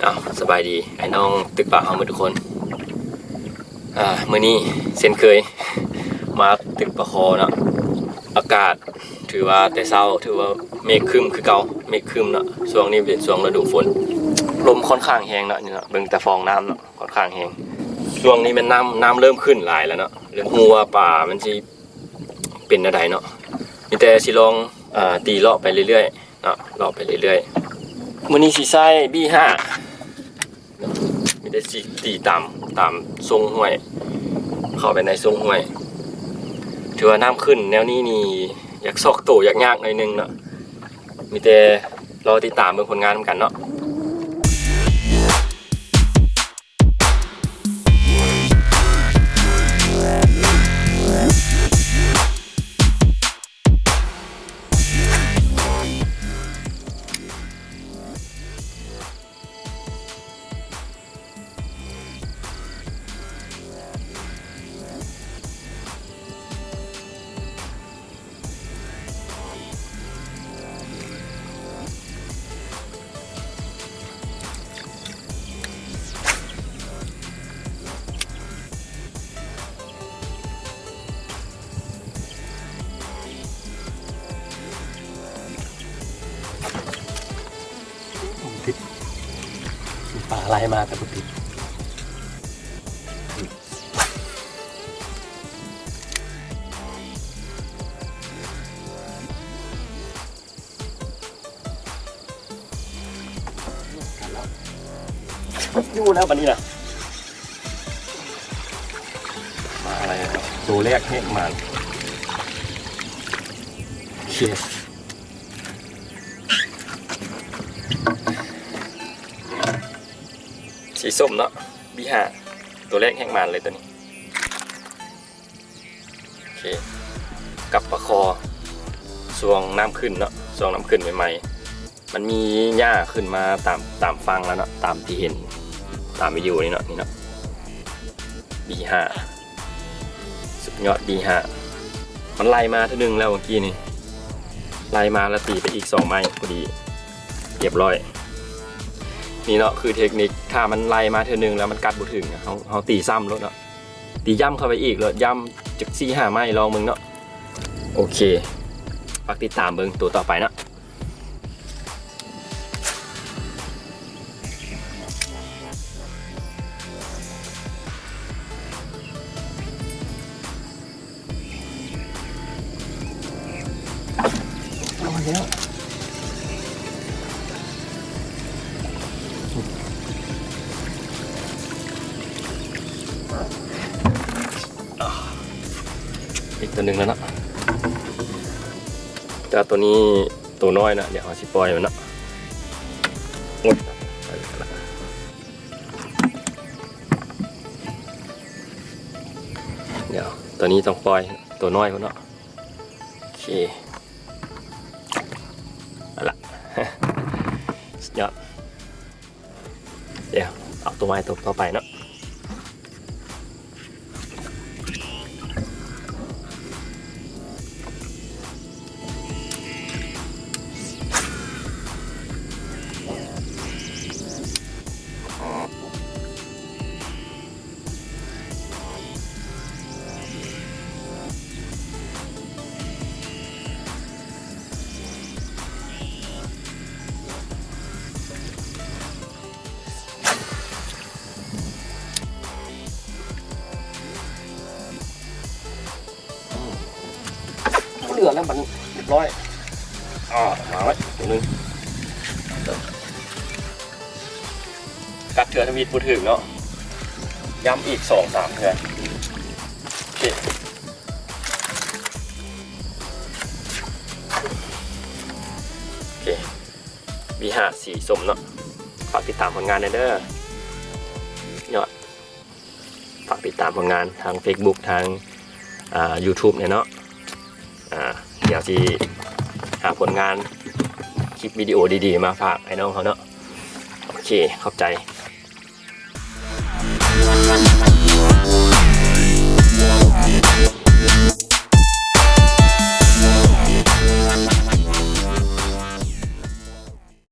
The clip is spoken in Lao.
ເອົາ ສະບາຍດີອ້າຍນ້ອງຕຶກປາເຮົາໝົດທຸກຄົນ. ອາ ມື້ນີ້ເຊັ່ນເຄີຍ ມາຕຶກປາຄໍເນາະ. ອາກາດຖືວ່າແຕ່ເຊົ້າ ຖືວ່າເມກຄຶ້ມຄືເກົ່າ ເມກຄຶ້ມເນາະ. ຊ່ວງນີ້ເປັນຊ່ວງລະດູຝົນ ລົມຂ້ອນຂ້າງແຮງເນາະ. ນີ້ເນາະ ເບິ່ງແຕ່ຟອງນ້ຳເນາະ ຂ້ອນຂ້າງແຮງ. ຊ່ວງນີ້ແມ່ນນ້ຳ ນ້ຳເລີ່ມຂຶ້ນຫຼາຍແລ້ວເນາະ. ເລີ່ມຮູ້ວ່າປາມັນຊິເປັນແນວໃດເນາະ. ມີແຕ່ຊິລອງ ອາ ຕີເລາະໄປເລື້ອຍໆ ເນາະ ເລາະໄປເລື້ອຍໆ. ມື້ນີ້ຊິໃຊ້ບີຫ້າ ມີແຕ່ຊິຕີຕາມ ຕາມໂສ້ງຫ້ວຍ ເຂົ້າໄປໃນໂສ້ງຫ້ວຍ. ຖືວ່ານ້ຳຂຶ້ນແນວນີ້ນີ້ ຢາກຊອກໂຕຍາກຍາກໜ້ອຍໜຶ່ງເນາະ. ມີແຕ່ລໍຕິດຕາມເບິ່ງຜົນງານນຳກັນເນາະ. ປາໄລ່ມາແຕ່ບໍ່ຕິດ. ຢູ່ແລ້ວບັດນີ້ນະ ມາແລ້ວ ໂຕແລກແຮກໝານ. ໂອເຄ ສີສົ້ມເນາະ ບີຫ້າ ໂຕແລກແຮກໝານເລີຍໂຕນີ້. ໂອເຄ ກັບປາຄໍຊ່ວງນ້ຳຂຶ້ນເນາະ ຊ່ວງນ້ຳຂຶ້ນໃໝ່ໆ ມັນມີຫຍ້າຂຶ້ນມາຕາມ ຕາມຝັ່ງແລ້ວເນາະ ຕາມທີ່ເຫັນຕາມວິດີໂອນີ້ເນາະ ນີ້ເນາະ ບີຫ້າ ສຸດຍອດ ບີຫ້າ ມັນໄລ່ມາເທື່ອໜຶ່ງແລ້ວເມື່ອກີ້ນີ້ ໄລ່ມາແລ້ວຕີໄປອີກສອງໄມ້ພໍດີ ຮຽບຮ້ອຍ. ນີ້ເນາະ ຄືເທັກນິກ ຖ້າມັນໄລ່ມາເທື່ອໜຶ່ງແລ້ວມັນກັດບໍ່ເຖິງ ເຮົາ ເຮົາຕີຊ້ຳໂລດເນາະ. ຕີຢ້ຳເຂົ້າໄປອີກ ແລ້ວຢ້ຳຈັກສີ່ຫ້າໄມ້ລອງເບິ່ງເນາະ. ໂອເຄ ຝາກຕິດຕາມເບິ່ງໂຕຕໍ່ໄປເນາະ. ອີກໂຕໜຶ່ງແລ້ວເນາະ ແຕ່ວ່າໂຕນີ້ໂຕນ້ອຍເນາະ ດຽວເຮົາຊິປ່ອຍມັນເນາະ. ດຽວ ໂຕນີ້ຕ້ອງປ່ອຍໂຕນ້ອຍພຸ້ນເນາະ. ໂອເຄ ເອົາລະ ສຸດຍອດ. ດຽວເອົາໂຕໃໝ່ໂຕຕໍ່ໄປເນາະ. ບໍ່ເຫຼືອແລ້ວບັດນີ້ ຮຽບຮ້ອຍ. ອາ ມາໄວ້ໂຕໜຶ່ງ. ກັດເທື່ອທຳອິດບໍ່ຖືກເນາະ ຢ້ຳອີກສອງສາມເທື່ອ. ໂອເຄ ໂອເຄ ວີຫ້າ ສີສົ້ມເນາະ. ຝາກຕິດຕາມຜົນງານແດ່ເດີ ຍອດ. ຝາກຕິດຕາມຜົນງານທາງເຟສບຸກ ທາງ ອ່າ ຢູທູບແດ່ເນາະ. ອ່າ ດຽວຊິຫາຜົນງານ ຄລິບວິດີໂອດີໆ ມາຝາກອ້າຍນ້ອງເຮົາເນາະ. ໂອເຄ ຂອບໃຈ.